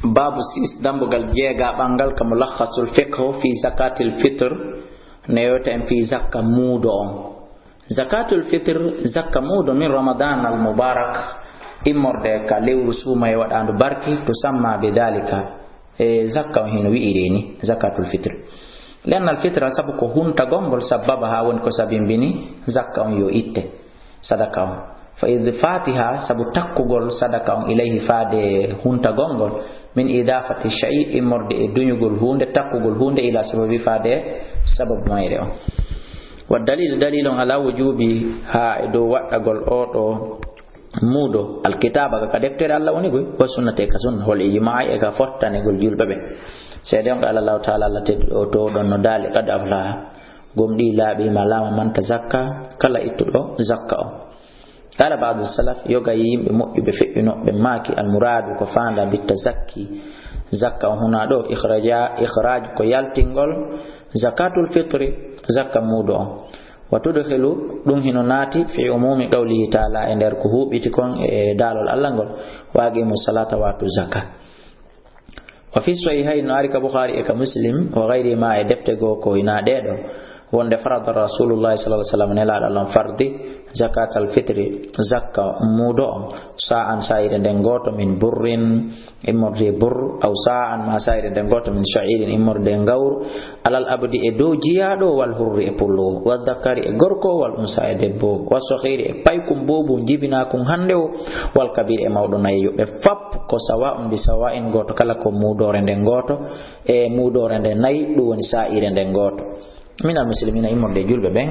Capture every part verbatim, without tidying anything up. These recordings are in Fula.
Baabu six, dambugal jeegaɓangal, ka Mulakhasul Fiqh fi zakatil fitr, ne yewta en fi zakka muudo on. Zakatul fitr, zakka muudo min Ramadan al Mubarak, immorde ka lewru suumaye waɗaandu barki, tusamma bi dhalika. E zakka on hino wi'iri ni, zakatul fitr. Li'anna al fitra, sabu ko huntagol ngol, sabbaba, haa woni ko sabimbini zakka on yo itte, sadaka on. Fa idh fatiha, sabu takkugol sadaka on, ilayhi, faade huntagol ngol, min idafati shay, immorde e duñugol huunde, takkugol huunde, ila sababi, faade sababu mayre on. Wa dalil, dalil on ala wujubi, haa e dow waɗɗagol oo ɗoo muudo, alkitaba, ka deftere Allah woni koy, wa sunnati, e ka sunna, wal ijma'i, e ka fottanegol julɓe ɓe. Seede on ko Allah, Allahu Ta'ala, Allah tedduɗo o, to ɗon no daali, qad aflaha, gomɗii laaɓiima, laama, man tazakka, kala ittuɗo zakka o. Qala ba'du salaf, yoga e yimɓe moƴƴuɓe feƴƴunooɓe maaki, al muradu, ko faanda bit tazakki, zakka on huna ɗo, ikhraja, ikhraj, ko yaltingol zakatul fitri, zakka muudo on. Wa tudkhilu, ɗum hino naati, fi umumi qawlihi ta'ala, e nder ko huuɓiti kon e daalol Allah ngol, wa aqimu salata wa atu zaka. Wa fi sahihayn, no ari ka Bukhari e ka Muslim, wa ghayrihima, e defte goo ko ina ɗee ɗoo, wonde farada Rasulullah sallallahu alaihi wasallam, Nelaaɗo Allah on fardi zakatal fitri, zakka muudo on, sa'an, sa'ire nden gooto, min burrin, immorde e bur, aw sa'an, ma sa'ire nden gooto, min sha'irin, immorde e ngawru, alal abdi, e dow jiyaaɗo, wal hurri, e pullo, wa dhakari, e gorko, wal unsa, e debbo, wa saghiri, e paykun boobun jibinaakun hannde o, wal kabir, e mawɗo nayeejo. Ɓe fap ko sawa'un bi sawa'in, gooto kala ko muudoore nden gooto, e muudoore nden nayi, ɗum woni sa'ire nden gooto. Minal muslimina, immorde e julɓe ɓen,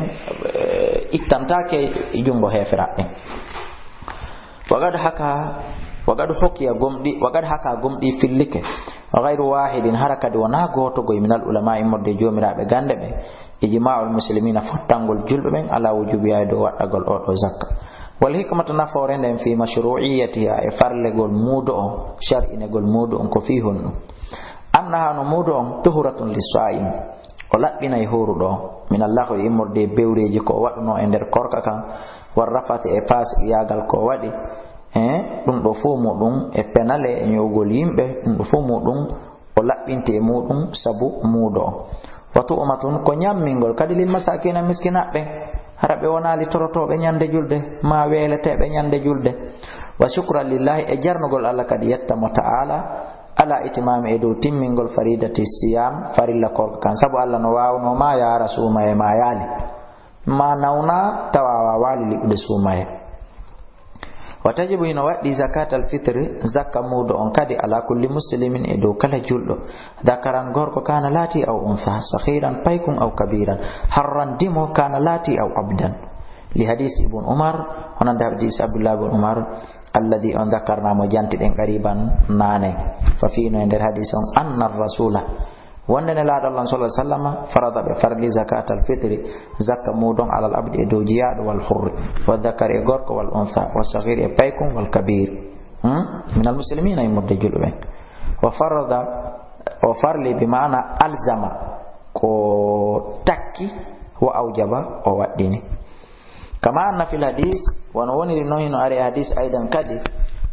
eh, ittantaake e junngo heeferaaɓe ɓen. Wa qad haka, wa qad hukiya, gomɗi, wa qad haka, gomɗi fillike, wa ghayru wahidin, hara kadi wonaa gooto goy, minal ulama, immorde e joomiraaɓe gannde ɓen, ijma'ul muslimina, fottangol julɓe ɓen, ala wujubiha, e dow waɗɗagol oo ɗoo zakka. Wal hikmatu, nafoore nden, fi mashru'iyyatiha, e farlegol muudo on, shar'inegol muudo on, ko fii honɗum? Annaha, no muudo on, tuhuratun lis-sa'im, o laɓɓinay hooruɗo, minal lahwi, immorde e bewreeji ko o waɗunoo e nder korka kan, war rafathi, e faasiqiyaagal ko o waɗi, he, ɗum ɗoo fof muɗum e penale, e ño'ugol yimɓe, ɗum ɗoo fof muɗum o laɓɓinti e muɗum sabu muudo on. Wa tu'matun, ko ñammingol kadi, lil masakina, miskinaaɓe, hara ɓe wonaali torotooɓe ñande julde, ma weeleteeɓe ñande julde. Wa shukran lillahi, e jarnugol Allah kadi, yetta mo ta'ala, ala itimami, e dow timmingol, faridati siyam, farilla korka kan, sabu Allah no waawno ma yaara suumaye ma yaali, ma nawna tawa a waawaali liɓude suumaye. Wa tajibu, hino waɗɗi, zakatal fitri, zakka muudo on kadi, ala kulli muslimin, e dow kala julɗo, dhakaran, gorko, kana, laati, aw untha, saghiran, paykun, aw kabiran, harran, dimo, kana, laati, aw abdan. Li hadis Ibn Umar, honande hadis Abdullah ibn Umar, alladhi, on dhakarna, mo jantiɗen qariban naane. Fa fiino e nder hadis on, anna rasula, wonde Nelaaɗo Allah sallallahu alaihi wasallam, farada, ɓe farli, zakatal fitri, zakka muudo on, alal abdi, e dow jiyaaɗo, wal hurri, wa dhakari, e gorko, wal untha, wa saghir, e paykun, wal kabir. Hmm? Minal muslimina, immorde julɓe ɓen. Wa farada, o farli, bi maana alzama, ko takki, wa awjaba, o waɗɗini. Kama anna fil hadis, wano woniri non hino ari e hadis, aydan kadi,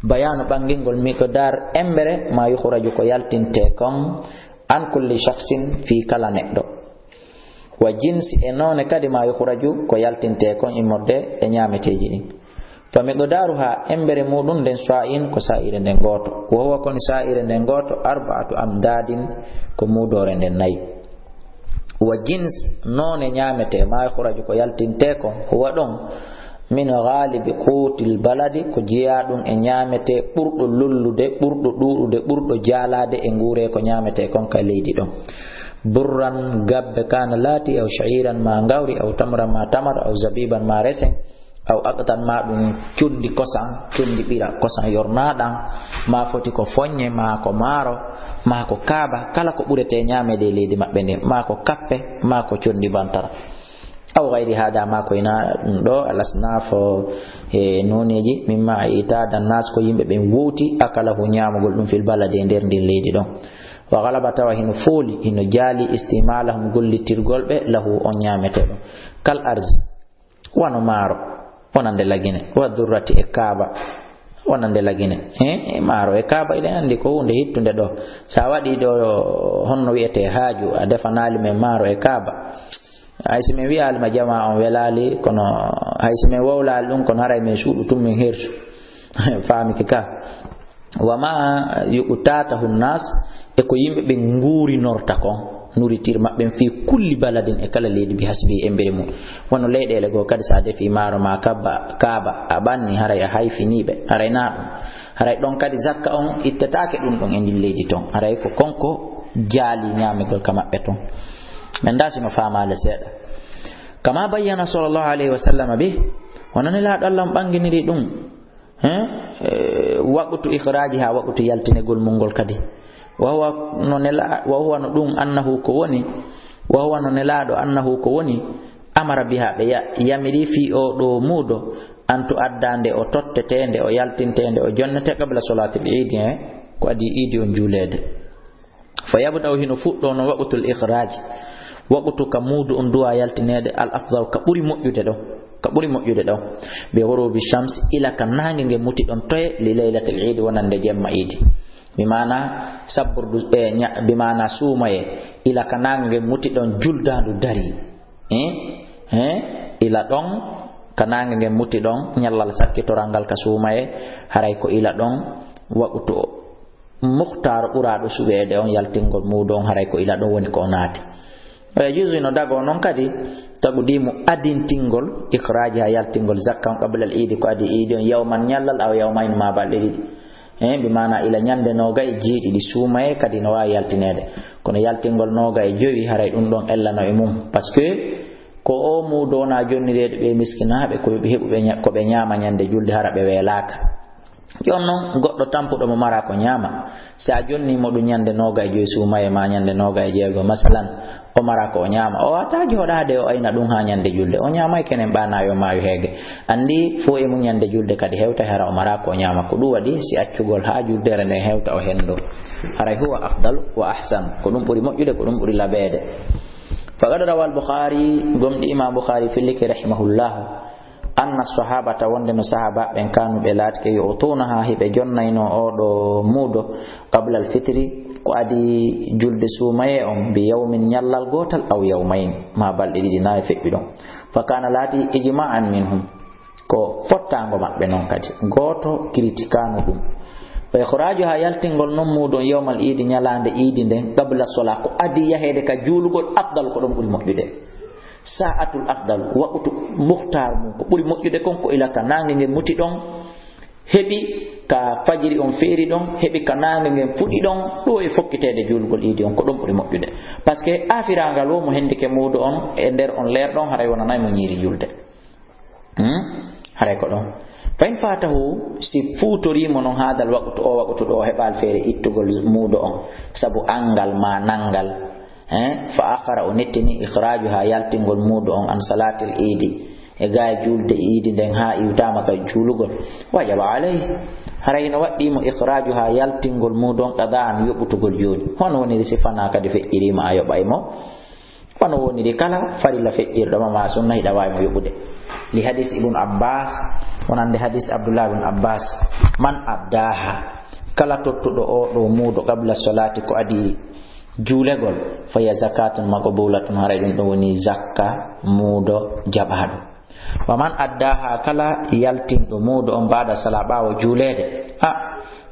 bayanu, ɓangingol, miqdar, embere, ma yukhraju, ko yaltinte kon, an kulli shakhsin, fii kala neɗɗo. Wa jinsi, e noone kadi, ma yukhraju, ko yaltinte kon, immorde e ñaameteeji ɗin. Fa miqdaruha, embere muɗum nden, sa'in, ko sa'ire nden gooto. Wa huwa, koni sa'ire nden gooto, arba'atu amdadin, ko muudoore nden nayi. Wa jins, noone ñaamete, ma yukhraju, ko yaltinte kon, huwa ɗon, min ghalibi qutil baladi, ko jeyaa ɗum e ñaamete ɓurɗo lollude, ɓurɗo ɗuuɗude, ɓurɗo jaalaade e nguure ko ñaamete kon ka leydi ɗon. Burran, gabbe, kana, laati, aw sha'iran, ma ngawri, aw tamran, ma tamar, aw zabiban, ma resen, aw aqtan, ma ɗum condi kosan, condi ɓira kosan yornaɗan, ma foti ko foññe, ma ko maaro, ma ko kaaba, kala ko ɓurete ñaamede e leydi maɓɓe ndin, ma ko kappe, ma ko condi bantara. Aw gayri hada, ma ko ina ɗum ɗo, al asnaf, e noneji, mimma itada nas, ko yimɓe ɓen wowti, akalahu, ñaamugol ɗum, fil baladi, e nder ndin leydi ɗon. Wa galaba, tawa hino fooli, hino jaali, istimalahum, gollitirgol ɓe, lahu, on ñaamete ɗum. Kal arzi, wano maaro, wonande lagine, wa durrati, e kaaba, Wonande lagine. Eh, e maaro e kaaba, iɗen anndi ko huunde hittunde ɗo. Sa waɗi ɗo honno wi'ete haaju, a defanaali men maaro e kaaba. Hay si min wi'aali ma jamaa on welaali, kono hay si min wowlaali ɗum, kono haray min suuɗu tun min hersu. Faamike ka. Wa ma yu'tatahu nnas, e ko yimɓe ɓe nguurinorta kon, nourriture maɓɓe fi kulli baladin, e kala leydi, bi hasbi, e mbiri mum. Wano leyɗeele goo kadi, sa defi maaro ma kabba, kaaba, a ɓanni, haray a hayfini ɓe, haray na ɗum. Haray ɗon kadi zakka on ittetaake ɗum ɗon e ndin leydi ton. Haray ko konko jaali ñaamigol ka maɓɓe ton. Men da sino faamaale seeɗa. Kama bayyana sallallahu alayhi wa sallam bi, wano Nelaaɗo Allah on ɓanginiri ɗum. Hein? Eh, waqtu ikhraajiha, waqtu yaltinegol mum ngol kadi. Wa huwa no nela-, wa huwa no ɗum annahu ko woni, wa huwa no Nelaaɗo annahu ko woni, amara biha, ɓe ya-, yamiri fii oo ɗoo muudo, an tu'adda, nde o tottetee, nde o yaltintee, nde o jonnetee, qabla salaatil iidi, hein? Ko adii iidi on juuleede. Fa yabda'u, hino fuɗɗoo no waqtul ikhraaji, waqtu ka muudo on duwa yaltineede, al afdal, ka ɓuri moƴƴude ɗon, ka ɓuri moƴƴude ɗon, bi ghurubi shams, ila ka naange nge muti ɗon toye, li laylatil iidi, wonande jemma iidi. Bi maana sabburdu, e, ña-, bi maana suumaye, ila ka naange nge muti ɗon juldaandu dari. Eh? Eh? Ila ɗon, ka naange nge muti ɗon, ñallal sakkitoral ngal ka suumaye, haray ko ila ɗon waqtu o mukhtaar ɓuraaɗo suɓeede on, yaltingol muudo on, haray ko ila ɗon woni ko o naati. Wa yajuuzu, hino dagoo non kadi, taqdiimu, adintingol, ikhraajiha, yaltingol zakka on, qabla al iidi, ko adii iidi on, yawman, ñallal, aw yawmayn, ma balɗe ɗiɗi. Eh, bi maana ila ñande noogay e jeeɗiɗi suumaye kadi no waawi yaltineede. Kono yaltingol noogay e jowi, haray ɗum ɗon ellano e mum. Parce que ko o muudo wona jonnireede ɓe miskinaaɓe, ko yo ɓe heɓu ɓe ña-, ko ɓe ñaama ñande julde, hara ɓe weelaaka. Jooni non, goɗɗo tampuɗo mo mara ko ñaama, si a jonni mo ɗum ñande noogay e jowi suumaye ma ñande noogay e jeego, masalan, o mara ko o ñaama, o wata jooɗaade o ayna ɗum haa ñande julde. O ñaamay kenen ɓaanaa yo maayu heege. Anndi fow e mum ñande julde kadi hewtay hara o mara ko o ñaama. Ko ɗum waɗi si accugol haa juldere nden hewta o henndo. Haray huwa afdal wa ahsan. Ko ɗum ɓuri moƴƴude, ko ɗum ɓuri labeede. Faqad rawa al-Bukhari, gomɗi Imam Bukhari fillike rahimahullahu. Anna sahabata, wonde no sahaaba ɓen, kanu ɓe laatike, yu'tunaha, hiɓe jonnayno oo ɗoo muudo, qabla al-fitri, ko adii julde suumaye on, bi yawmin, ñallal gootal, aw yawmayn, ma balɗe ɗiɗi, na e feƴƴu ɗon. Fa kana, laati, ijma'an minhum, ko fottaango maɓɓe non kadi, gooto critikano ɗum. Fa ikhraajuha, yaltingol non muudo on, yawmal iidi, ñalaande iidi nden, qabla sola, ko adii yaheede ka juulugol, afdal, ko ɗon ɓuri moƴƴude. Sa'atul afdal, waqtu mukhtar mum, ko ɓuri moƴƴude kon, ko ila ka naange nge muti ɗon, heɓi ka fajiri on feeri ɗon, heɓi ka naange ngen fuɗi ɗon, ɗo e fokkiteede juulgol iidi on, ko ɗon ɓuri moƴƴude. Parce que afirangal wo mo hendike muudo on, e nder on leer ɗon, haray wonanay mo ñiiri julde. Hmm? Haray ko ɗon. Fa in fatahu, si fuutoriimo non haadal waqtu, o waqtu ɗo o heɓaali feere ittugol muudo on, sabu anngal ma nanngal, eh, fa akhara, o nettini, ikhraajuha, yaltingol muudo on, an salaatil iidi, e gaa e juulde iidi nden, haa iwtaama ka juulugol, wajaba alayhi, haray no waɗɗii mo, ikhraajuha, yaltingol muudo on, qada'an, yoɓutugol jooni. Hono woniri si fanaa kadi feƴƴiriima, a yoɓay mo? Wano woniri kala farilla feƴƴirɗo ma, ma sunna, hiɗa waawi mo yoɓude. Li hadis Ibn Abbas, wonande hadis Abdullah ibn Abbas, man addaha, kala tottuɗo oo ɗoo muudo, qabla solaati, ko adii juulegol, fa hiya zakatun maqbulatun, haray ɗum ɗon woni zakka muudo jaɓaaɗo. Wa man addaha, kala yaltinɗo muudo on, ba'da sala, ɓaawo juuleede, a,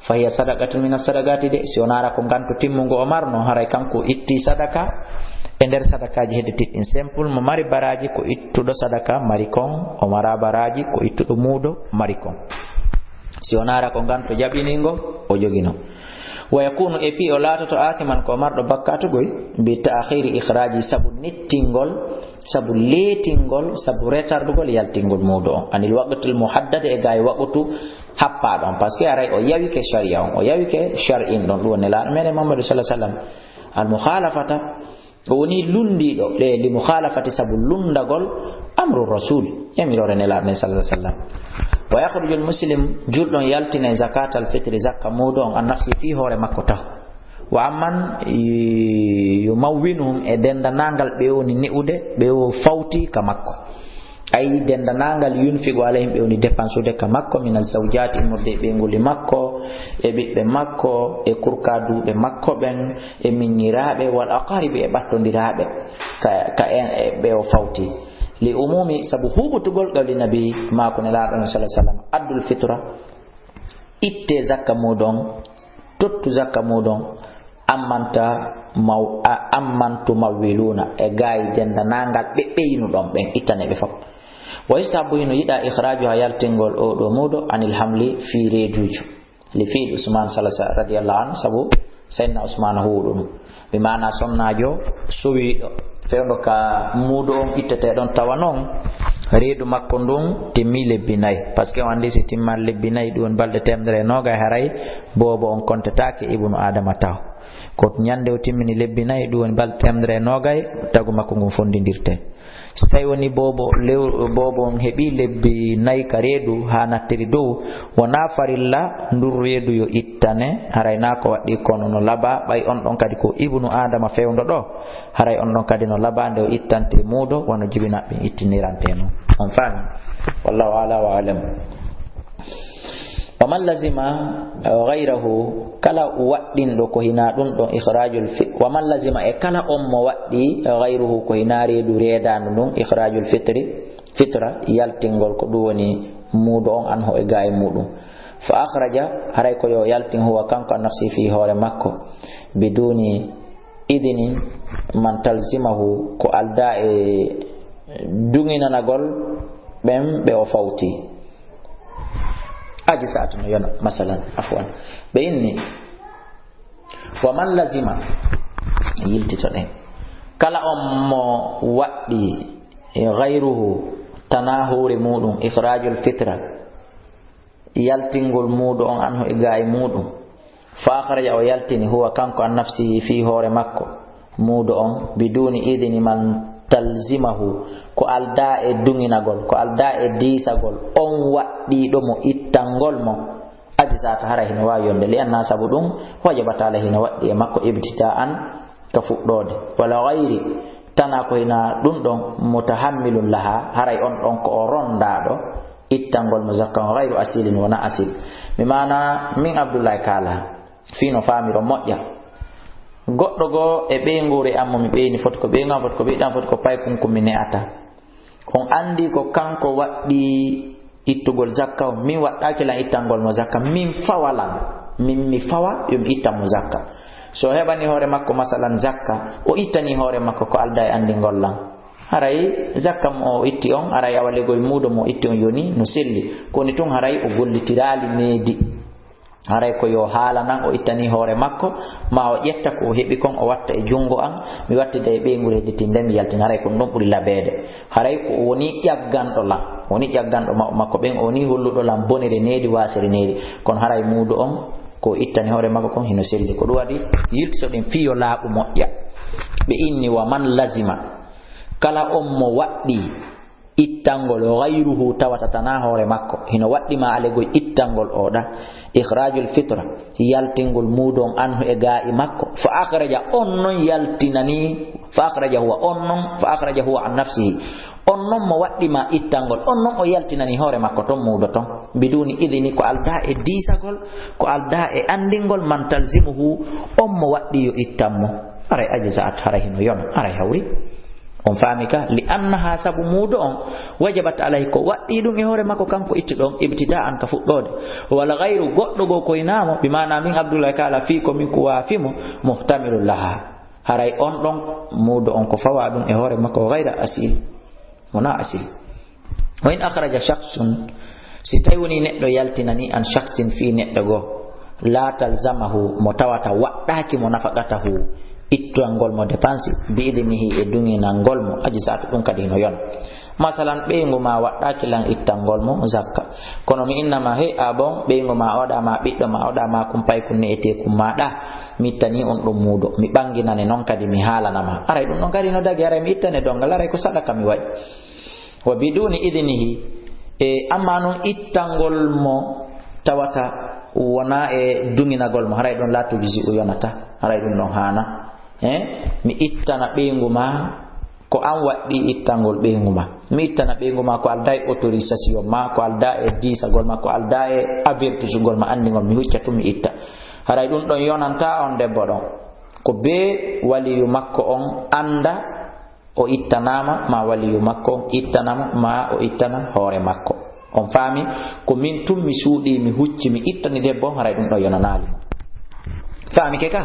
fa hiya sadaqatun min as-sadaqati de, si wonaa hara ko nganto timmungo o marno, haray kanko itti sadaka e nder sadakaaji heddiiɗi ɗin. Simple, mo mari baraaji ko ittuɗo sadaka mari kon, o mara baraaji ko ittuɗo muudo mari kon. Si wonaa hara ko nganto jaɓiningo o jogino. Wa yakunu, e fii o laatoto, aathiman, ko marɗo bakkaatu goy, bi ta'khiri ikhraaji, sabu nettingol, sabu leetingol, sabu retardugol yaltingol muudo on. Anil waqtil muhaddad, e gaa e waqtu happaaɗo on. Parce que haray o yawike sharia on, o yawike shar'in ɗon, ɗum woni Nelaaɗo meɗen Muhammadu sallallahu alaihi wasallam. Al mukhalafata, o woni lunndiiɗo ɗe li mukhalafati, sabu lunndagol amru rasul, yamiroore Nelaaɗo nden sallallahu alaihi wasallam. Wa yakhrujul muslim, julɗo on yaltinay zakatal fitri, zakka muudo on, an nafsi, fii hoore makko taw. Wa amman yu-, yumawwinuhum, e denndanangal ɓe woni ne'ude, ɓe o fawti ka makko. Ay, denndaangal yunfiqu alayhim, ɓe woni dépensude ka makko, mina zawjaati, immorde e ɓeynguuli makko, e ɓiɓɓe makko, e kurkaaduuɓe makko ɓen, e miññiraaɓe, wal aqaaribi, e ɓattondiraaɓe, ka, ka en, e ɓe o fawti. Li umumi, sabu huuɓutugol qawli nabi, maako Nelaaɗo on, sallallahu alayhi wa sallam, addul fitra, ittee zakka muuɗum, tottu zakka muuɗum, ammanta maw-, a-, amman tumawwiluuna, e gaay denndaangal ɓe ɓeynuɗon ɓen, ittane ɓe fof. Wa yustahabbu, hino yiɗaa, ikhraajuha, yaltingol oo ɗoo muuɗo, anil hamli, fii reeduujo. Li fi'li Usmaan salasa radiyallahu anhu, sabu Sayyidina Usmaan huuɗo ɗum. Bi maana sonnaajo sowiiɗo, fewndo ka muuɗo on ittetee ɗon, tawa non reedu makko ndun timmii lebbi nay. Parce que on anndi si timmaali lebbi nay, ɗum woni balɗe teemedere e noogay, haray boobo on kontetaake ibnu Aadama taho. Ko ñande o timmini lebbi nay, ɗum woni balɗe teemedere e noogay, tagu makko ngun fonndindirtee. Si tawi woni boobo lew-, boobo on heɓi lebbi nay ka reedu haa nattiri dow, wonaa farilla ndun reedu yo ittane, haray naa ko waɗɗii kono no labaa, ɓay on ɗon kadi ko ibnu Aadama fewndo ɗoo, haray on ɗon kadi no labaa nde o ittante muuɗo, wano jibinaaɓe ɓen ittinirante non. On faami? Wallahu a'la wa a'lam. Wa man lazima ghayrahu, kala waɗɗinɗo ko hinaa ɗum ɗon, ikhrajul fi-, wa man lazima, e kala on mo waɗɗi, ghayruhu, ko hinaa reedu reedaandu ndun, ikhrajul fitri, fitra, yaltingol ko ɗum woni muudo on, anhu, e gaa e muuɗum. Fa akhraja, haray ko yo yaltin, huwa, kanko, an nafsi, fii hoore makko, biduni idini man talzimahu, ko aldaa e duŋinanagol ɓen ɓe o fawti. Aji saatu no yona, masalan, afwan. Ɓe inni, wa man lazima, yiltitoɗen. Kala on mo waɗɗi, e, ghayruhu, tanaa hoore muuɗum, ikhrajul fitra, yaltingol muudo on, anhu, e gaa e muuɗum. Fa akhraja, o yaltini, huwa, kanko, an nafsihi, fii hoore makko, muudo on, biduni idini man talzimahu, ko aldaa e duŋinagol, ko aldaa e diisagol on waɗɗiiɗo mo ittangol mo. Aji saata, haray hino waawi yonde, li anna, sabu ɗum, wajabat alayhi, hino waɗɗi e makko, ibtida'an, ka fuɗɗoode. Wala ghayri, tanaa ko hinaa ɗum ɗon, mutahammilun laha, haray on ɗon ko o rondaaɗo ittangol mo zakka on, ghayru asilin, wonaa asil. Mi maana, min Abdullahi kaala, fii no faamiro moƴƴa. Goɗɗo goo e ɓeynguure am mo mi ɓeyni, foti ko ɓeyngu am, foti ko ɓiɗɗo am, foti ko paykun kun mi ne'ata. On anndi ko kanko waɗɗi ittugol zakka on. Min waɗɗaaki lan ittangol mo zakka. Min fawa lan. Min mi fawa yo mi ittan mo zakka. So o heɓani hoore makko, masalan, zakka, o ittani hoore makko ko aldaa e anndingol lan. Haray zakka mo o itti on, haray awa legoy muudo mo o itti on yoni no selli. Ko woni tun haray o gollitiraali needi. Haray ko yo haala nan o ittani hoore makko, maa o ƴetta ko o heɓi kon o watta e junngo an, mi wattida e ɓeynguure hedditii nde mi yaltina. Haray ko ɗum ɓuri labeede. Haray ko o woni ƴagganɗo lan, o woni ƴagganɗo ma-, makko ɓen, o woni holluɗo lan bonere needi, waasere needi. Kono haray muudo on ko o ittani hoore makko kon hino selli. Ko ɗum waɗi yiltitoɗen fii yo laaɓu moƴƴa. Ɓe inni, wa man lazima, kala on mo waɗɗii ittangol, ghayruhu, tawata tanaa hoore makko, hino waɗɗi ma alegoy ittangol o ɗa, ikhrajul fitra, yaltingol muudo on, anhu, e gaa e makko, fa akhraja, on non yaltinani, fa akhraja huwa, on non, fa akhraja huwa an nafsihi, on non mo waɗɗi ma ittangol, on non o yaltinani hoore makko ton muudo ton, biduni idini, ko aldaa e diisagol, ko aldaa e anndingol, man talzimuhu, on mo waɗɗi yo ittan mo. Aray ajza'at, haray hino yona, aray hawri. On faami ka? Li annaha, sabu muudo on, wajabat alayhi, ko waɗɗii ɗum e hoore makko kanko ittuɗo on, ibtida'an, ka fuɗɗoode. Wala ghayru, goɗɗo goo ko hinaa mo, bi maana min Abdullahi kaala fii ko min ko waafi mo, muhtamilun laha. Haray on ɗon muudo on ko fawaa ɗum e hoore makko, ghayra asil. Wonaa asil. Wa in akhraja shakhsun, si tawi woni neɗɗo yaltinani an shakhsin fii neɗɗo goo, la talzamahu, mo tawata waɗɗaaki mo nafaqatahu, ittangol mo dépense, bi idnihi, e duŋinangol mo, ajza'at, ɗum kadi hino yona. Masalan, ɓeyngu ma waɗɗaaki lan ittangol mo zakka. Kono mi inna ma, he, a bon, ɓeyngu ma oɗa, ma ɓiɗɗo ma oɗa, ma kumpay kun ne'etee kun ma ɗa, mi ittani on ɗum muudo, mi ɓanginane non kadi mi haalana ma. Aray ɗum ɗon kadi no dagi, aray mi ittane dongal, aray ko sadaka mi waɗi. Wa biduni idnihi, e amma non ittangol mo tawata wona e duŋinagol mo, haray ɗon la tujzi'u, yonata, haray ɗum ɗon haana. Eh, mi ittana ɓeyngu ma Ko an waɗɗi ittangol ɓeyngu ma. Mi ittana ɓeyngu ma ko aldaa e autorisation ma, ko aldaa e diisagol ma, ko aldaa e avertisugol ma, anndingol mi hucca tun mi itta. Haray ɗun ɗon yonantaa on debbo ɗon. Ko bee waliyu makko on annda o ittanaama, maa waliyu makko on ittanamo, maa o ittana hoore makko. On faami? Ko min tun mi suuɗii, mi hucci, mi ittani debbo on, haray ɗun ɗon yonanaali mo. Faamike ka?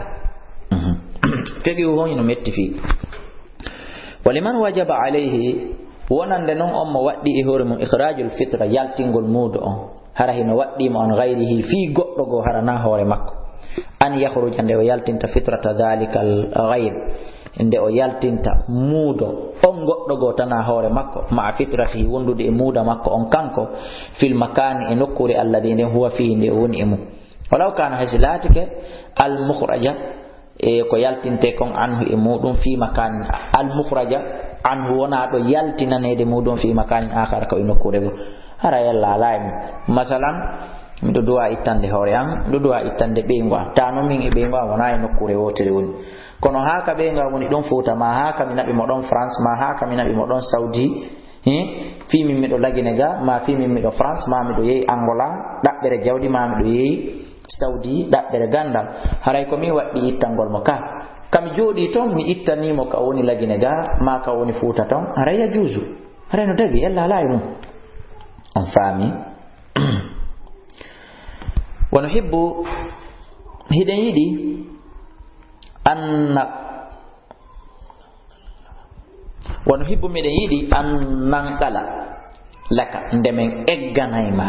Mhm. Fiqhu hon hino metti fii. Wa liman wajaba alayhi, wonande non on mo waɗɗi e hoore mun ikhrajul fitra, yaltingol muudo on. Hara hino waɗɗii mo an ghayrihi, fii goɗɗo goo, hara naa hoore makko. An yakhruja, nde o yaltinta fitrata dhalikal ghayr, nde o yaltinta muudo on goɗɗo goo tanaa hoore makko, ma'a fitratihi, wondude e muuda makko on kanko, fil makani, e nokkuure alladhi nden huwa fihi, nde o woni e mun. Walaw kana, hay si laatike, al mukhraja, e ko yaltinte kon anhu e muɗum fi makanin al mukhraja anhu, wona ɗo yaltinaneede muɗum fi makanin akhar, ko e nokkuure goo. Hara yalla alaa e mum. Masalan, miɗo duwa ittande hoore am, miɗo duwa ittande ɓeyngu am. Ta non min e ɓeyngu am wona e nokkuure wootere woni. Kono haa ka ɓeyngu am woni ɗon Fuuta, ma haa ka mi naɓi mo ɗon France, ma haa ka mi naɓi mo ɗon Saudi, Hin, fii min miɗo Lagine ga, maa fii min miɗo France, maa miɗo yehi Angola, ɗaɓɓere jawdi, maa miɗo yehi Saudi, ɗaɓɓere ganndal. Haray ko min waɗɗi ittangol mo ka. Ka mi jooɗii ton, mi ittanii mo ka o woni Lagine ga, maa ka o woni Fuuta ton, haray yajuuzu. Haray no dagi, yalla alaa e mum. On faami? Wa nuhibbu, hiɗen yiɗi, an na-, Wa nuhibbu, miɗen yiɗi, an nanqala laka, nde men egganay ma.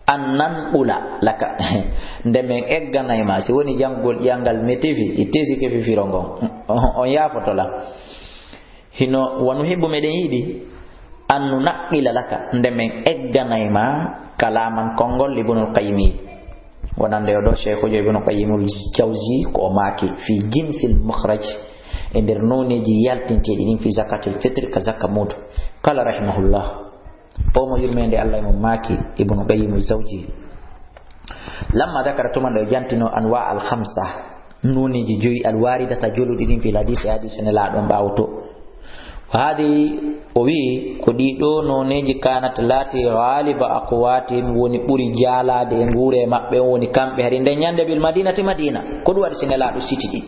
An nanqula laka, nde men egganay ma. Si woni janngol ƴi'angal metifi, i tesike fifiro ngon. On, on yaafoto la. Hino, wa nuhibbu, miɗen yiɗi, an nunaqqila laka, nde men egganay ma, kalaman konngol Ibnul Qayyimi. Wonande o ɗo Sheikhujo Ibnu Qayyimul Jawzi ko o maaki fi jinsil mukhraj, e nder nooneeji yaltinteeɗi ɗin fi zakatil fitri, ka zakka muudo. Qala rahimahullah, o mo yurmeende Allah e mum maaki, Ibnu Qayyimul Zawji, lamma dakara tuma nde o jantino anwa al khamsa, nooneeji joyi al waridata joluɗi ɗin fil hadisi, e hadisi nelaaɗo on ɓaawo to. Haadi o wi'i, ko ɗii ɗoo nooneeji kanat laati ghaliba aqwatihim, woni ɓuri jaalaade e nguure maɓɓe on, woni kamɓe hari nden ñande bil madinati Madina. Ko ɗum waɗi si nelaaɗo siti ɗi.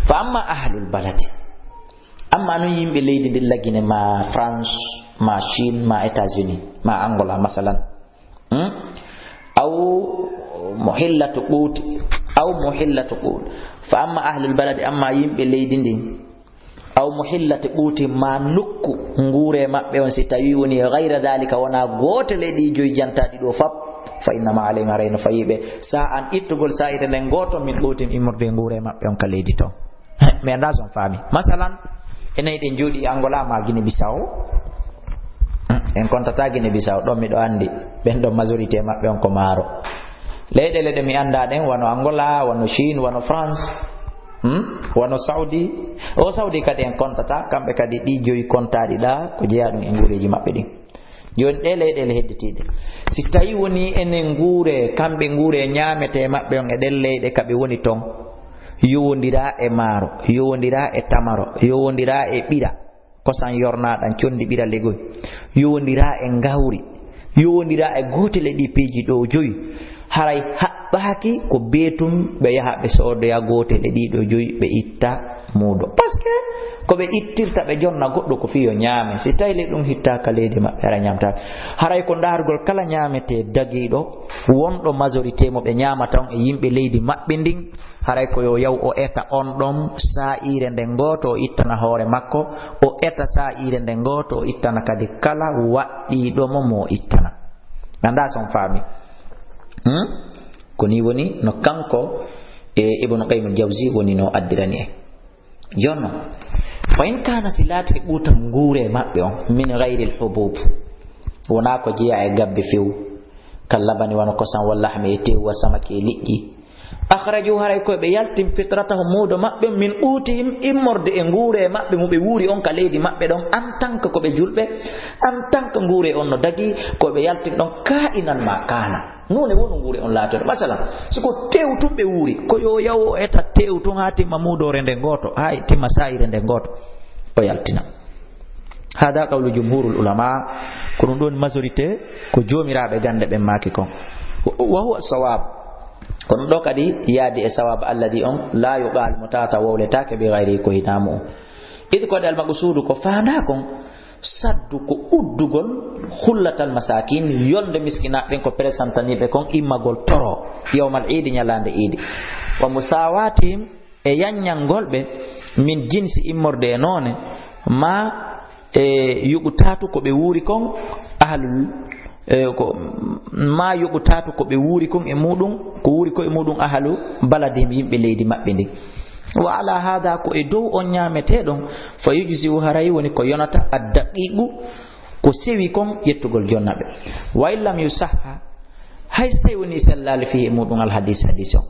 Fa amma ahlul baladi, amma non yimɓe leydi ndin Lagine, ma France, ma Chine, ma États-Unis, ma Angola, masalan. Hmm? Aw muhillatu quut, aw muhillatu quut. Fa amma ahlul baladi, amma yimɓe leydi ndin, aw muhillati quuti, ma nokku nguure maɓɓe on, si tawi woni ghayra dhalika, wona gootel e ɗi joyi jantaaɗi ɗo fap, fa innama alayhim, haray no fayi ɓe, sa an ittugol sa'ire nden gooto min quutin, immorde e nguure maɓɓe on ka leydi ton. Mi anndaa si on faami. Masalan, enen eɗen jooɗii Angola ma Guinée Bissau. En kontataa Guinée Bissau, ɗon miɗo anndi. Ɓen ɗon majorité maɓɓe on ko maaro. Leyɗeele ɗe mi anndaa ɗen, wano Angola, wano Chine, wano France, hmm? Wano Saudi. O Saudi kadi en kontataa, kamɓe kadi ɗi joyi kontaaɗi ɗa, ko jeyaa ɗum e nguureeji maɓɓe ɗin. Jooni ɗee leyɗeele hedditiiɗe, si tawi woni enen nguure, kamɓe nguure ñaametee maɓɓe on e ɗen leyɗe ka ɓe woni ton, yowondiraa e maaro, yowondiraa e tamaro, yowondiraa e ɓira, kosan yornaaɗan, condi ɓira legoy, yowondiraa e ngawri, yowondiraa e gootel e ɗii piiji ɗoo joyi, haray haɓɓaaki ko bee tun ɓe yaha ɓe soodoya gootel e ɗii ɗoo joyi ɓe itta muudo. Parce que ko ɓe ittirta ɓe jonna goɗɗo ko fii yo ñaame. Si tawi le ɗum hittaaka leydi maɓɓe, hara ñaamtaaka. Haray ko ndaargol kala ñaametee dagiiɗo, wonɗo majorité mo ɓe ñaamata on e yimɓe leydi maɓɓe ndin, haray ko yo yaw o eta on ɗon saa'iire nden gooto o ittana hoore makko, o eta saa'iire nden gooto o ittana kadi kala waɗɗiiɗo mo mo o ittana. Anndaa si on faami. Hmm? Ko nii woni no kanko e Ibnu Qayyim al-Jawzi woni no addirani en. Jonno, fa in kana, si laati ɓuutam nguure maɓɓe on, min ghayril hubub, wonaa ko jeyaa e gabbe few, kal labani, wano kosan, wal lahmi, e teewu, wa samaki, e liƴƴi, Akhraju, haray ko ɓe yaltin fitratahum, muudo maɓɓe, min quutihim, immorde e nguure maɓɓe mo ɓe wuuri on ka leydi maɓɓe ɗon, en tant que ko ɓe julɓe, en tant que nguure on no dagi, ko ɓe yaltin ɗon kaa'inan maa kaana. Nuune wonu nguure on laatoyta. Masalan, si ko teewu tun ɓe wuuri, ko yo yahu o eta teewu tun haa timma muudoore nden gooto, haa timma saa'ire nden gooto, o yaltina. Hada qawlu jumhurul ulama, ko ɗum ɗon majorité ko joomiraaɓe gannde ɓen maaki kon. Wa, wa huwa sawab. Ko ɗum ɗo kadi yaadi e sawab alladi on, la yuqal, mo tawata wowletaake bi gayri, ko hinaa mu'un. Idi ko waɗi almaqsuudu ko faandaa kon, saddu ko uddugol hullatal masakin, yolnde miskinaaɓe ɓen ko présentaniiɓe kon immagol toro yawmal iidi, ñalaande iidi. Wa musawatihim, e yanñangol ɓe, min jinsi, immorde e noone, ma e yuɓu taatu ko ɓe wuuri kon, ahlul, e ko, ma yuɓu taatu ko ɓe wuuri kon e muɗum, ko wuuri ko e muɗum ahlu baladihim, yimɓe leydi maɓɓe ndin. Wa ala hada, ko e dow on ñaameteeɗon, fa yujzi'u, haray woni ko yonata, addaqiqu, ko sewi kon, ƴettugol jonnaɓe. Wa in lam yusahha, hay so tawi woni sellaali, fihi, e muɗum, alhadis, hadis on.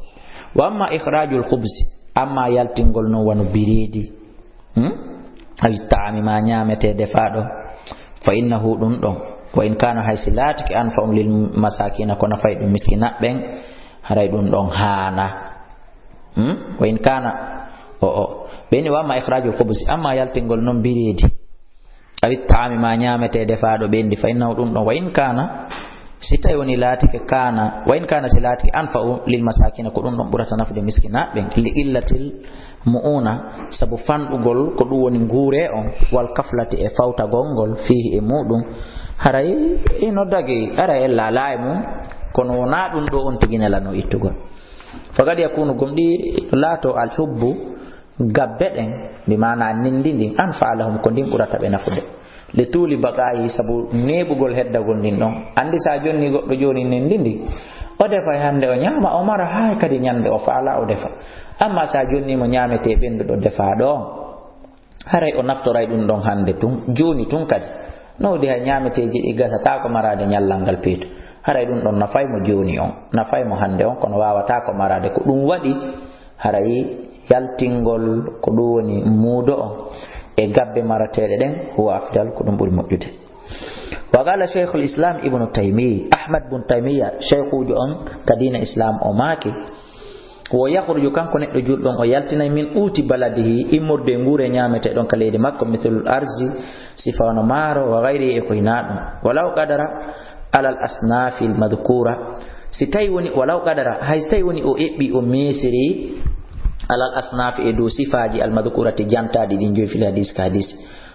Wa amma ikhrajul khubzi, amma yaltingol non wano bireedi, hmm? Awi ta'ami, ma ñaametee defaaɗo, fa innahu, ɗum ɗon, wa in kana, hay si laatike, anfa'u lil masakina, ko nafay ɗum miskinaɓɓen, haray ɗum ɗon haana. Hmm? Wa in kana, o, o. Ɓeni wa amma ikhrajul khubzi, amma yaltingol non bireedi, awi ta'ami, ma ñaametee defaaɗo ɓendi, fa innahu, ɗum ɗon, wa in kana, si tawi woni laatike, kana, wa in kana, si laatike, anfa'u lil masakina, ko ɗum ɗon ɓurata nafude miskinaaɓe ɓen, li qillatil mu'una, sabu fanɗugol ko ɗum woni nguure on, wal kaflati, e fawtagol ngol, fihi, e muɗum, haray ino dagi, haray ella alaa e mum, kono wonaa ɗum ɗo on tigi nelano ittugol. Faqad yakunu, gomɗii laato, al hubbu, gabbe ɗen, bi maana nindi ndin, anfa'a lahum, ko ndin ɓurata ɓe nafude. Li tuuli baqaa'i, sabu neeɓugol heddagol ndin ɗon. Anndi, sa jonni goɗɗo jooni nindi ndi, o defa hannde o ñaama, o mara, haa kadi ñande o faala o defa. Amma sa jonni mo ñaametee ɓennduɗo defaaɗo on, haray o naftoray ɗum ɗon hannde tun, jooni tun kadi. No wodi hay ñaameteeji ɗi gasataako maraade ñallal ngal piito. Haray ɗum ɗon nafay mo jooni on, nafay mo hannde on, kono waawataa ko maraade. Ko ɗum waɗi haray yaltingol ko ɗum woni muudo on e gabbe marateeɗe ɗen, huwa afdal, ko ɗum ɓuri moƴƴude. Wa qala Shaykhul Islam Ibnu Taymiya, Ahmad bun Taymiya, shaykhuujo on ka diina Islam, o maaki, wo yakhruju, kanko neɗɗo julɗo on, o yaltinay min quuti baladihi, immorde e nguure ñaametee ɗon ka leydi makko, mithlul arzi, sifa wano maaro, wa ghayrihi, e ko hinaa ɗum. Walaw qadara alal asnafil madhkura, si tawi woni, walaw qadara, hay si tawi woni o eɓɓi, o meesiri, alal asnafi, e dow sifaaji, al madhkurati, jantaaɗi ɗin joyi, fil hadis, ka hadis.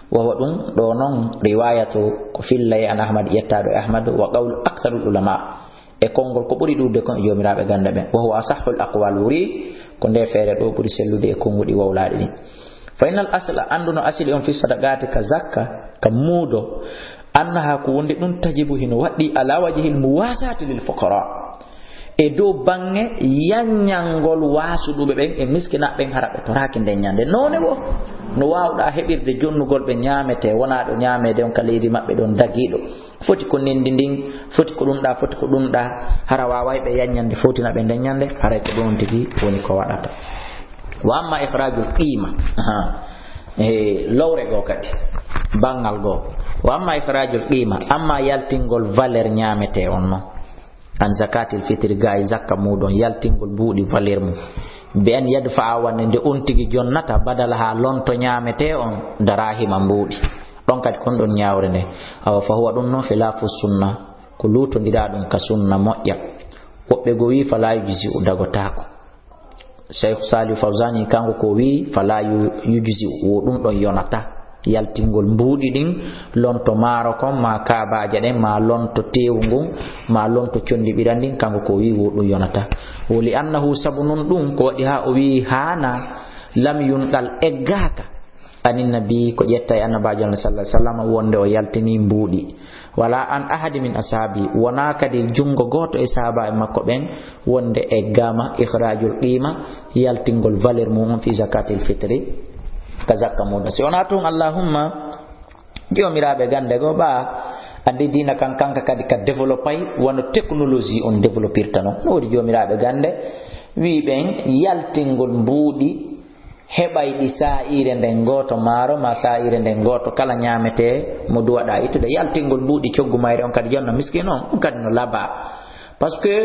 Wa huwa, ɗum ɗo non, riwayatu, ko fillay, an Ahmad, ƴettaaɗo e Ahmad, wa qawlu aktharul ulama, e konngol ko ɓuri ɗuuɗude kon e joomiraaɓe gannde ɓen. Wa huwa asahhul aqwal, wuri ko nde feere ɗo ɓuri sellude e konnguɗi wowlaaɗi ɗin. Fa innal asla, annduno asili on, fi sadaqati, ka zakka, ka muudo, annaha, ko wonde ɗum, tajibu, hino waɗɗii, ala wajhil muwasati lil fuqara, e dow baŋŋe yanñangol waasuɗuɓe ɓen e miskinaaɓe ɓen, hara ɓe toraaki nden ñande. Noone wo no waawɗaa heɓirde jonnugol ɓe ñaametee, wonaa ɗo ñaameede on ka leydi maɓɓe ɗon dagiiɗo. Foti ko nendi ndin, foti ko ɗum ɗa, foti ko ɗum ɗa, hara waaway ɓe yanñande fowtina ɓe nden ñande, haray ko ɗum tigi woni ko waɗata. Wa amma ikhrajul qima, aha, e lowre goo kadi, banngal goo. Wa amma ikhrajul qima, amma yaltingol valeur ñaametee on non, an zakatil fitri, gaa e zakka muuɗum, yaltingol mbuuɗi valeur mum, bi an yadfa'a, wonde nde on tigi jonnata, badalaha, lonto ñaametee on, darahima, mbuuɗi. Ɗon kadi kon ɗon ñaawre nde. Awa fa huwa, ɗum non, khilafu sunna, ko luutondiraa ɗum ka sunna moƴƴa. Woɓɓe goo wii fala yujzi'u, dagotaako. Cheikh Salihu Fawzani kanko ko wii fala yu-, yujzi'u, wo ɗum ɗon yonata. Yaltingol mbuuɗi ɗin, lonto maaro kon, ma kaabaaje ɗen, ma lonto teewu ngun, ma lonto condi ɓiran ndin, kanko ko wii wo ɗum yonata. Wo li annahu, sabu non ɗum, ko waɗi haa o wii haana, lam yunqal, eggaaka. Anin nabi, ko ƴetta e annabaajo Allah sallallahu alaihi wasallam wonde o yaltini mbuuɗi. Wala an ahadi min ashabi, wona kadi junngo gooto e sahaabaaɓe makko ɓen wonde eggaama ikhrajul qima, yaltingol valeur mum on fi zakatil fitri, ka zakka muɗum. Si wona tun, allahumma, joomiraaɓe gannde goo ɓa anndi diina kan, kanka kadi ka développay wano technologie on développirta non. No woodi joomiraaɓe gannde Wi'i ɓen yaltingol mbuuɗi heɓayɗi saa'iire nden gooto maaro, ma saa'iire nden gooto kala ñaametee mo duwaɗaa ittude. Yaltingol mbuuɗi coggu mayre on kadi jonna miskiino on, on kadi no labaa. Parce que,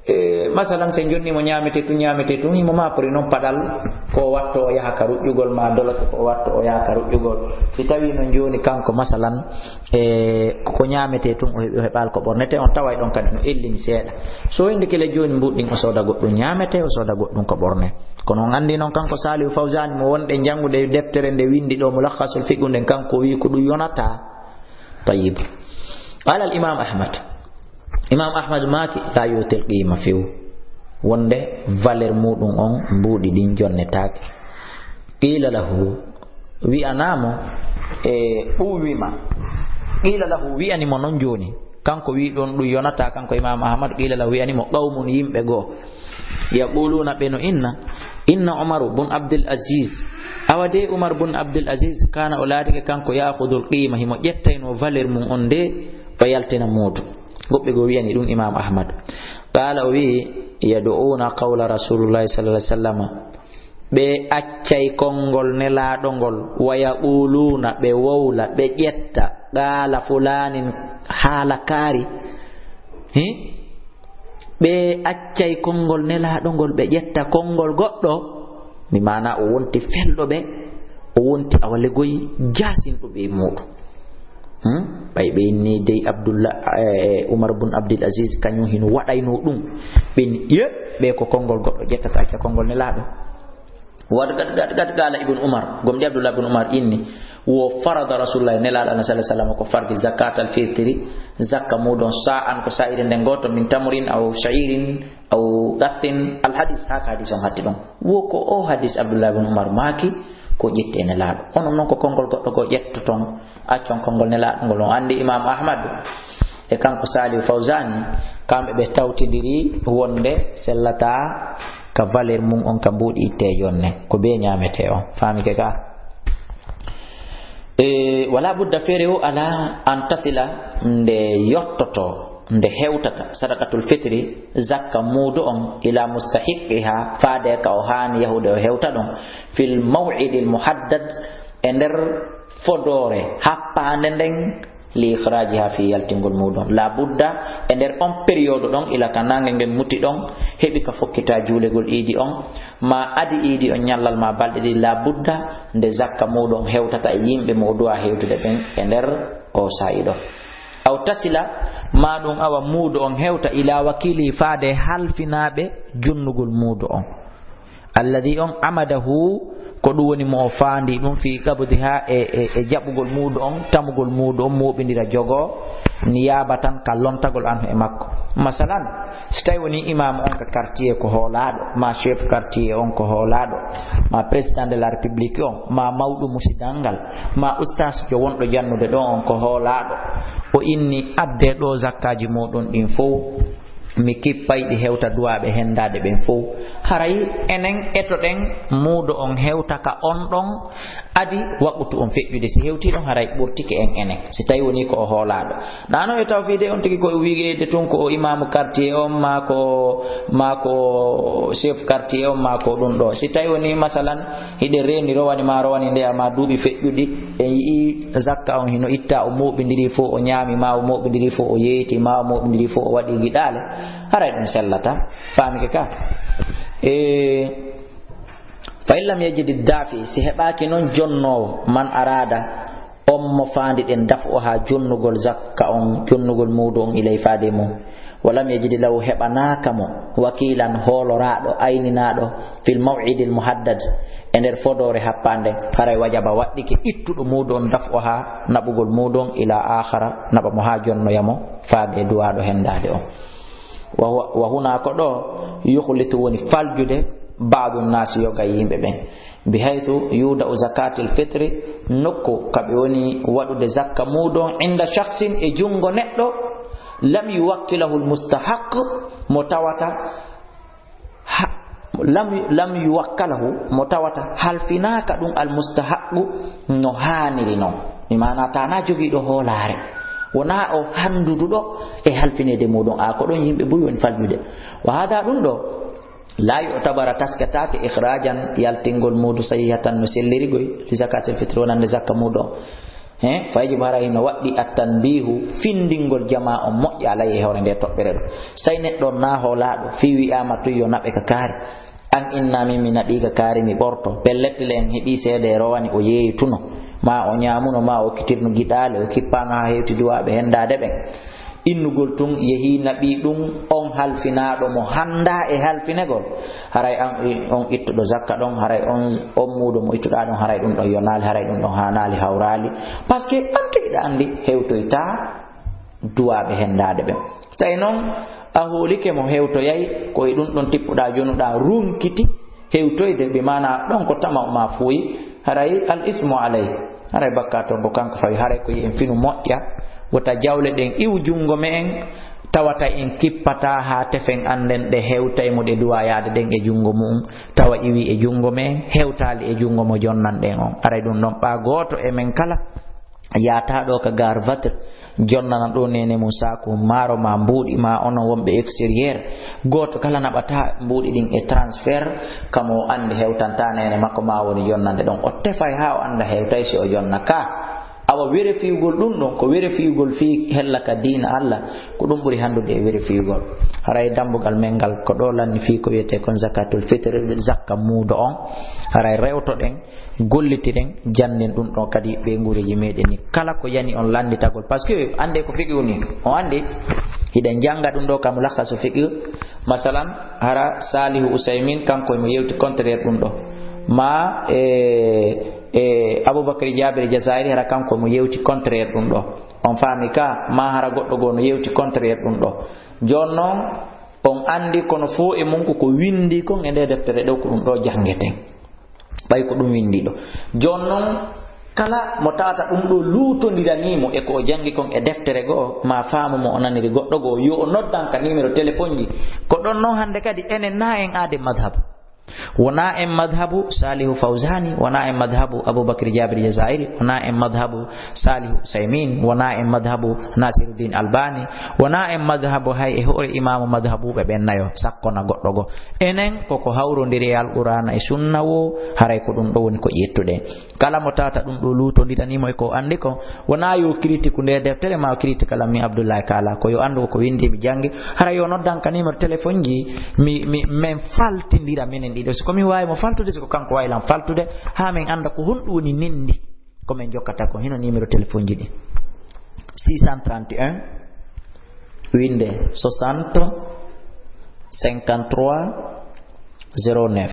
e, masalan, si en jonni mo ñaametee tun, ñaametee tun, himo maapori non paɗal, ko o watto o yaha ka ruƴƴugol, ma doloke ko o watto o yaha ka ruƴƴugol. Si tawii non jooni kanko, masalan, e, ko ñaametee tun o heɓi, o heɓaali ko ɓornetee, on taway ɗon kadi no ellini seeɗa. So wayndeke le jooni mbuuɗi ɗin o sooda goɗɗum ñaametee, o sooda goɗɗum ko ɓornee. Kono on anndi non kanko Salihu Fawzani mo wonɗen janngude e deftere nde winndi ɗo Mulakhasul Fiqhu nden, kanko o wi'i ko ɗum yonataa. Tayyib. Qala al Imam Ahmad. Imam Ahmad maaki, la yu'til qima few. Wonde valeur muɗum on mbuuɗi ɗin jonnetaake. Qila lahu, wi'anamo, e, ɓuwima. Qila lahu, wi'ani mo non jooni. Kanko wi ɗon ɗum yonata, kanko Imam Ahmad, qila lahu, wi'ani mo qawmun, yimɓe goo. Yaquluna, ɓe no inna, inna Umaru bun Abdul Aziz. Awa de Umar bun Abdul Aziz, kana o laatike kanko ya'khudul qima, himo ƴettayno valeur mum on de, o yaltina muudu. Goɓɓe goo wi'ani ɗum Imam Ahmad. Qala o wi'i, yad'una qawla Rasulullahi sallallahu alaihi wasallam. Ɓe accay konngol Nelaaɗo ngol, wa yaquluuna, ɓe wowla, ɓe ƴetta, qaala fulaanin, haala kaari. Hi? Ɓe accay konngol Nelaaɗo ngol, ɓe ƴetta konngol goɗɗo, mi maana o wonti felɗo ɓe, o wonti awa legoyi jaasinɗo ɓe e muuɗum. Hmm? Ɓay ɓe inni dey Abdullah, eh, Umar bun Abdul Aziz, kañum hino waɗayno ɗum. Ɓe inni, ye, ɓe ko konngol goɗɗo ƴettata, acca konngol Nelaaɗo. Wa qad, qad, qad qala Ibn Umar, gomɗi Abdullah ibn Umar inni, wo farada Rasulullah, Nelaaɗo Allah sallallahu alaihi wasallam ko fardi zakatal fitri, zakka muɗum sa'an ko sa'ire nden gooto, min tamrin aw sha'irin aw qattin, al hadis, haka hadis on hatti ɗon. Wo ko o hadis Abdullah ibn Umar maaki, ko ƴetti e Nelaaɗo. Onon non ko konngol goɗɗo goo ƴettoton, accon konngol Nelaaɗo ngol. On anndi Imam Ahmad e kanko Salihu Fawzani, kamɓe ɓe tawtidiri wonde sellataa ka valeur mum on ka mbuuɗi ittee jonne, ko bee ñaametee on. Faamike ka? E, wala budda, feere o ala, an tasila, nde yottoto, nde hewtata, sadaqatul fitri, zakka muudu on, ila mustahiqqiha, faade ka o haani yahude o hewta ɗon, fil maw'idil muhaddad, e nder fodoore happaande nden, li ikhrajiha, fi yaltingol muudu on. La budda, e nder on période ɗon, ila ka naange ngen muti ɗon, heɓi ka fokkita juulegol iidi on, ma adi iidi on ñallal ma balɗe ɗiɗi, la budda, nde zakka muudu on hewtata e yimɓe mo o duwa hewtude ɓen e nder o saa'i ɗon. Aw tasila, ma ɗum awa muudu on hewta ila wakili faade halfinaaɓe jonnugol muudu on. Alladhi on amadahu, ko ɗum woni mo o faandi ɗum fi qabdiha e, e, e jaɓugol muudu on, tamugol muudu on, mooɓindira jogo, niyabatan ka lontagol anhu e makko. Masalan, si tawi woni imam on ka quartier ko hoolaaɗo, ma chef quartier on ko hoolaaɗo, ma président de la république on, ma mawɗo musidal ngal, ma ustaas jo wonɗo jannude ɗon on ko hoolaaɗo, o inni adde ɗo zakkaaji mooɗon ɗin fow, mi kippay ɗi hewta duwaaɓe hendaade ɓen fow. Haray enen etoɗen muudo on hewta ka on ɗon, adi waqutu on feƴƴude. Si hewtii ɗon, haray ɓurtike en enen. Si tawi woni ko o hoolaaɗo. Nano e taw fii de on tigi ko wigeede tun ko o imaamu quartier on, maa ko, maa ko chef quartier on, maa ko ɗum ɗo. Si tawi woni, masalan, hiɗen reeni rowani ma, rowani nde ama duuɓi feƴƴuɗi, en yi'i zakka on hino itta, o mooɓindiri fow, o ñaami, ma o mooɓindiri fow, o yeeyti, ma o mooɓindiri fow, o waɗi giɗaale, haray ɗum sellata. Faamike ka? E, fa in lam yajidi dafi, si heɓaaki non jonnoowo, man arada, on mo faandi ɗen daf'uha, jonnugol zakka on, jonnugol muudu on ilay faade mum. Wa lam yajidi lahu, heɓanaaka mo, wakilan, hooloraaɗo, ayninaaɗo, fil maw'idil muhaddad, e nder fodoore happaande, haray wajaba waɗɗike ittuɗo muudu on daf'uha, naɓugol muudu on, ila akhara, naɓa mo haa jonnoya mo, faade duwaaɗo hendaade on. Wa huwa, wa huna, ko ɗo, yukhlitu woni faljude, ba'du nnaasi, yoga e yimɓe ɓen. Bihaythu yuda'u zakatil fitri, nokku ka ɓe woni waɗude zakka muuɗum, inda shakhsin, e junngo neɗɗo, lam yuwakkilahu almustahaq, mo tawata ha-, lam, lam yuwakkalahu, mo tawata halfinaaka ɗum almustahaqu no haaniri non. Mi maana, ta na jogiiɗo hoolaare, wona o handuduɗo e halfineede muuɗum, a ko ɗon yimɓe buy woni faljude. Wa hada, ɗum ɗo, La yu'tabara, taskataake, ikhraajan, yaltingol muudu, sahihatan, no selliri goy, li zakaatil fitri, wonande zakka muudu on. He, fa yajibu, haray no waɗɗi, at-tanbiihu, findingol jamaa on moƴƴa, alayhi, e hoore nde toɓɓere ɗo. So tawi neɗɗo on na hoolaaɗo, fii wi'aama tun yo naɓe ka kaari. An inna min mi naɓii ka kaari, mi ɓorto. Pellet le en heɓii seede e rowani, o yeeyituno. Maa o ñaamuno, maa o okkitirno giɗaale, o kippaama haa hewti duwaaɓe hendaade ɓen. Innugol tun yehii naɓii ɗun on halfinaaɗo mo hanndaa e halfinegol. Haray an, on ittuɗo zakka ɗon, haray on, on muudo mo ittuɗaa ɗon, haray ɗun ɗon yonaali, haray ɗun ɗon haanaali, hawraali. Parce que an tigi ɗa anndi hewtoytaa duwaaɓe hendaade ɓen. So tawi non a hoolike mo hewtoyay, ko e ɗun ɗon tippuɗaa, jonuɗaa, runkiti hewtoyde, bi maana ɗon ko tama o ma fuuyi, haray al ismu alay. Haray bakkaatu on ko kanko fawi, haray ko en finu moƴƴa, wota jawle ɗen iwu junngo me'en, tawata en kippataa haa tefen annden ɗe hewtay mo, ɗe duwaa yaade ɗen e junngo mu'un, tawa iwi e junngo me'en, hewtaali e junngo mo jonnan ɗen on. Haray ɗun ɗon ɓaa gooto e men kala yaata ɗo ka Gare Vatre, jonnana ɗo neene mum saaku maaro ma mbuuɗi ma, onon wonɓe extérieur, gooto kala naɓata mbuuɗi ɗin e transfert, kamo o anndi hewtanta neene makko ma woni jonnande ɗon. O tefay haa o annda hewtay si o jonna ka. Awa, werefiyugol ɗun ɗon, ko werefiyugol fii hella ka diina Allah, ko ɗun ɓuri hanndude e werefiyugol. Haray dambugal men ngal ko ɗo lanni fii ko wiyetee kon zakatul fitr, zakka muudo on. Haray rewtoɗen, gollitiren, jannden ɗun ɗon kadi ɓeynguureeji meɗen ni. Kala ko yani on lannditagol, parce que annde ko fiqhu ni, on anndi, hiɗen jannga ɗun ɗo ka mulakhasu fiqhu. Masalan, hara Salihu Usaymin, kanko mo yewti contraire ɗun ɗo. Ma, e, e, Abubakar Jabir Jazairi, hara kanko mo yewti contraire ɗun ɗo. On faami ka, ma hara goɗɗo goo no yewti contraire ɗun ɗo. Jooni non, on anndi kono fow e mun ko ko winndi kon e nde deftere ɗo, ko ɗun ɗo janngeten. Ɓay ko ɗun winndi ɗo. Jooni non, kala mo tawata ɗun ɗo luutondiranii mo e ko o janngi kon e deftere goo, ma faamu mo o naniri goɗɗo goo, yo o noddan ka numéro téléphone ji. Ko ɗon non hannde kadi enen na en aade madhab. Wonaa en madhabu Salihu Fawzani, wonaa en madhabu Abubakar Jabir Jazairi, wonaa en madhabu Salihu Usaymin, wonaa en madhabu Nasiruddin Albani, wonaa en madhabu hay e hoore imaamu madhabuɓe ɓen nayo, sakkona goɗɗo goo. Enen koko hawrondiri e Alqur'aana e Sunna woo, haray ko ɗun ɗo woni ko ƴettuɗen. Kala mo tawata ɗun ɗo luutondiranii mo e ko o anndi kon, wonaa yo critiku nde deftere ma o critique la mi Abdullahi Kaala, ko yo anndu ko winndi mi janngi, hara yo noddan ka numéro téléphone ji, mi, mi, men faltindira menen ɗiɗo. Si ko mi waawi mo faltude, si ko kanko waawi lan faltude, haa men annda ko honɗun woni nenndi ko men jokkata kon. Hino numéro téléphone ji ɗin. Six cent trente et un, winnde soixante, cinquante-trois, zéro neuf.